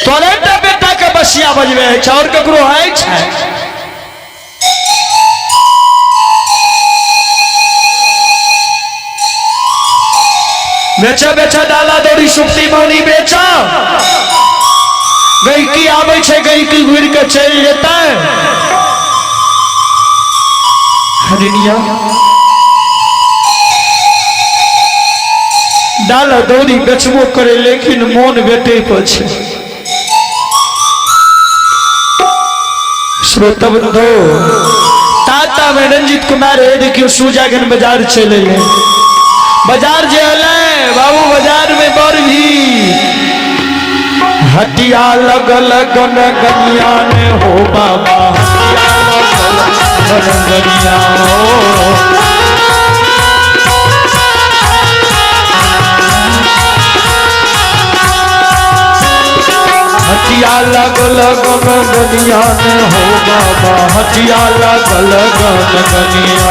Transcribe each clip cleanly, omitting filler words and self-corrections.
तोरे टा बेटा के बसिया बजबे है और ककरो है छै? बेचा बेचा डाला दौड़ी सुप्ती मौनी बेचा। गैकी आबै छै, गैकी घुरि के चलि जेतै। हरिनिया डाला दौड़ी बेचबो करे, लेकिन मोन बेटे पर छै। श्रोता बंधु, ताता में रंजीत कुमार है, देखियो सुजागन बाजार चले ले। बाजार जे अलै बाबू, बाजार में बड़ भी हटिया लगल गन गनिया ने हो बाबा, हटिया लगल गन गनिया हो। हटिया लगल गन गनिया ने हो बाबा, हटिया लगल गन गनिया।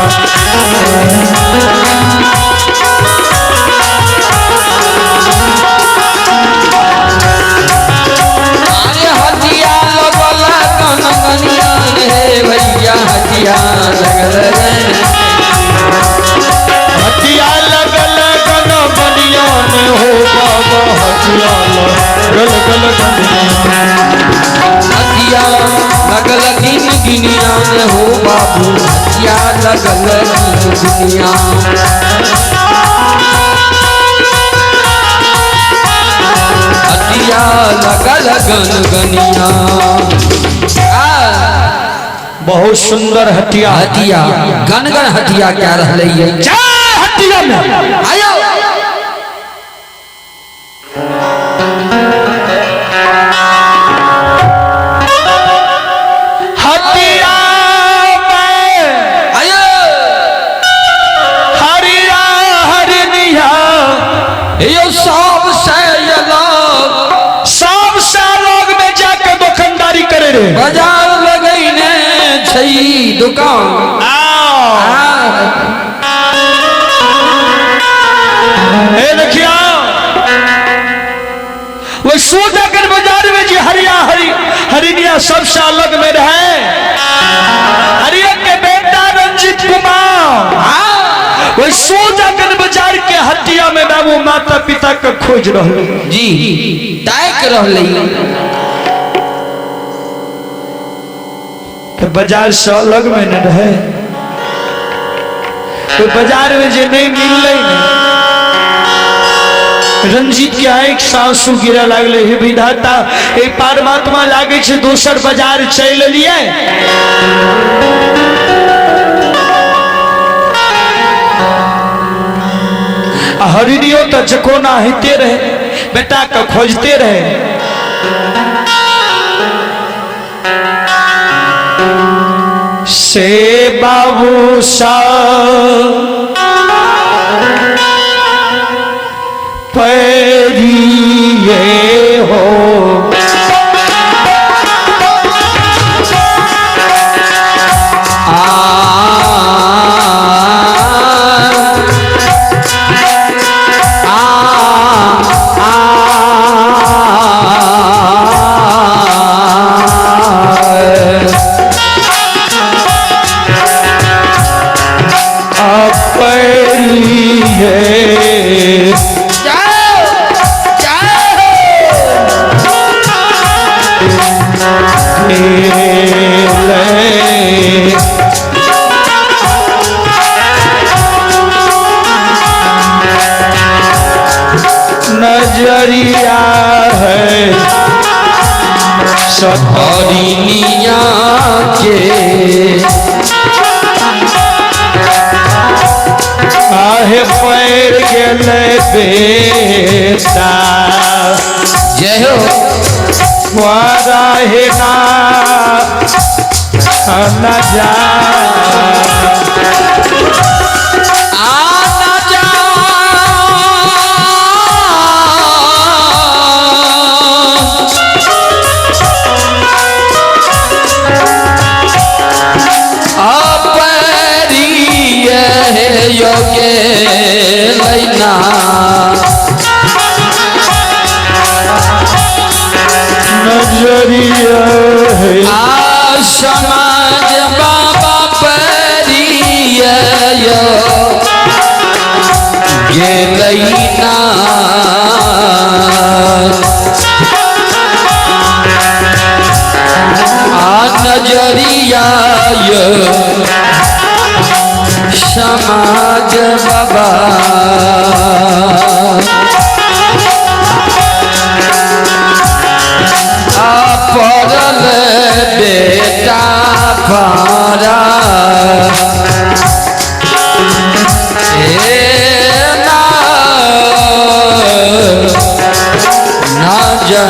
अरे हटिया लगल गन गनिया हे भैया, हटिया लगल हटिया लगल गन गनिया ने हो बाबा, हटिया लगल गन गनिया। हटिया लगल गिन गिनिया ने हो बाबू, हटिया लगल गिन गिनिया। हटिया लगल गन गनिया। बहुत सुंदर हटिया, हटिया गन गन हटिया क्या रहलै ये जय हटिया में आयो। हटिया में आयो हरिया हरिनिया यो सब से अलग, सब से अलग में जाके दुकानदारी करे रे। बाजार लगैने छै दुकान। आओ ए देखिया, वो सूजागर बाजार में जी हरिया हरि हरिनिया सबसे अलग में रहे। हरिया के बेटा रंजीत कुमार वो सूजागर बाजार के हटिया में बाबू माता पिता के खोज रहे जी, ताक रहलै। तो बाजार से अलग में न रहे, तो बाजार में जे नहीं मिललै ने, रंजीत के आँख सासू गिरे लागले। हे विधाता, हे परमात्मा, लागे छै दोसर बाजार चलि एलियै। आ हरिणियो तऽ चकोना होइते रहे, बेटा के खोजते रहे। से बाबू सा पैरिए हो आ आ आ अपरिए जाओ जाओ गेलै। नजरिया है हरिनिया के आहे पैर गेलै बेटा। जय हो। हे ना न जा आना जा अपरिय योगे लैना। नजरिया है। आ समाज बाबा परिया गेलै ना। आ नजरिया समाज बाबा आ पड़ल बेटा पारा ए ना ना जा।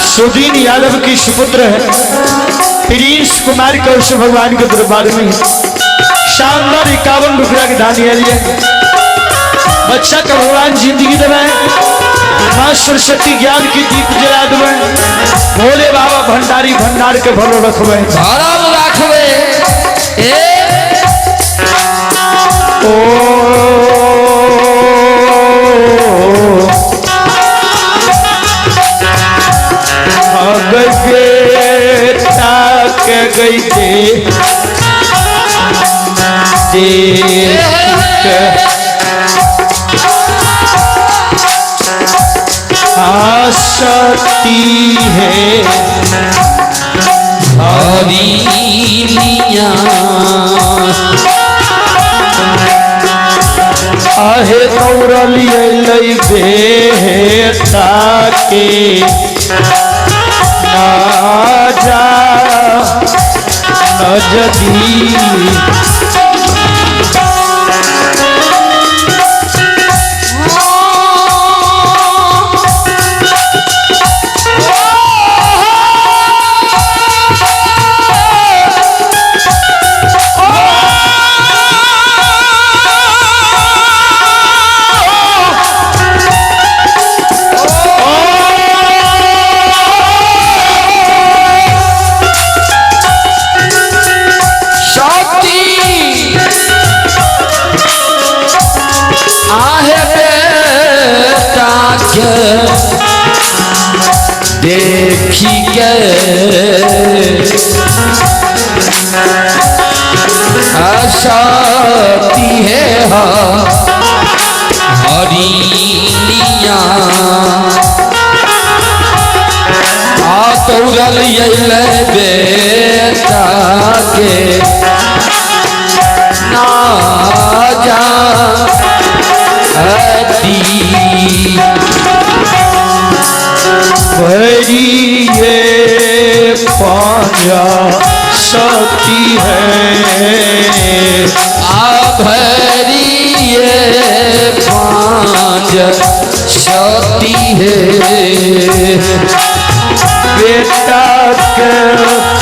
सुदीन यादव की सुपुत्र है प्रिंस कुमार कौशल भगवान के दरबार में शानदार 51 रुपया के दान लिए। बच्चा का भगवान जिंदगी दबाए, माँ सरस्वती ज्ञान की दीप जला देवे, भोले बाबा भंडारी भंडार के भरो रखवे, भरम राखबे। ए ओ बेटा के गई दे आसती है हरिनिया आहे दौड़लिए बेटा के ना जा नजदी। शक्ति आहे बेटा के देखी के आशाती है हरिनिया आ तौरल अइलै बेटा के ना जा अति। भरिए पांजा शक्ति है आ भरिए पांच शक्ति है बेटा के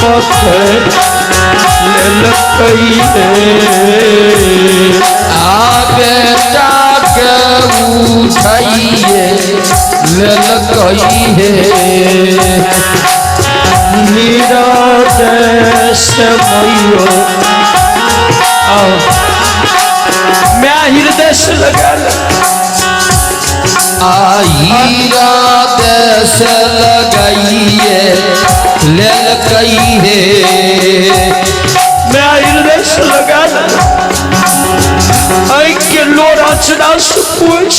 पकड़ लेलकै आ बेटा के उठाइए लेलकै हे। नीरज से मैयो आओ मैं हृदय से लगा आई रात से लगाइए लेलकै हे। मैं हृदय से लगा ऐ के लोरा चढ़ा से पूछ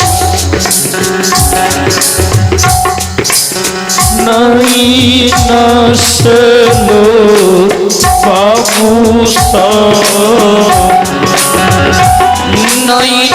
नहीं नसलो बाबू सा नहीं।